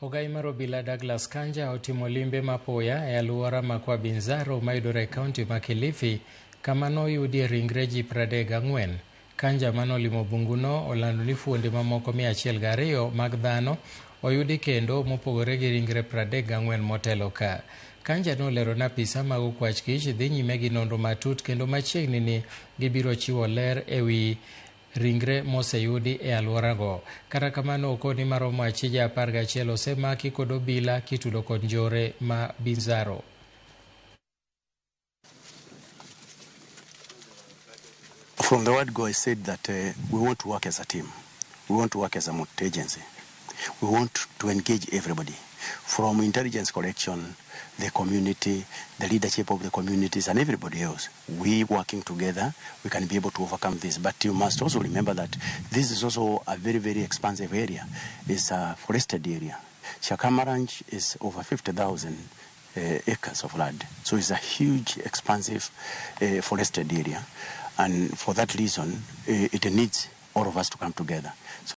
Ogai mar obila Douglas Kanja otimo limbe mapoya e alwora ma Kwa Binzaro mayudore e kaunti ma Kilifi kama noyudie ringre ji 34. Kanja manolimo bunguno olando ni fuonde mamoko 102 mag dhano oyudi kendo mopogore gi ringre 34 motelo ka. Kanja nolero ni apisa mag okwach kich dhi nyime gi nonro matut kendo machiegni ni gibiro chiwo ler ewi ringre moseyudi e alworago. Kata kamano okoni maromo achije 11 osemaki kod obila kitudo kod njore ma Binzaro. From the word go, I said that we want to work as a team. We want to work as a multi-agency. We want to engage everybody, from intelligence collection, the community, the leadership of the communities, and everybody else. We working together, we can be able to overcome this. But you must also remember that this is also a very, very expansive area. It's a forested area. Shakama Ranch is over 50,000 acres of land. So it's a huge, expansive forested area. And for that reason, it needs all of us to come together. So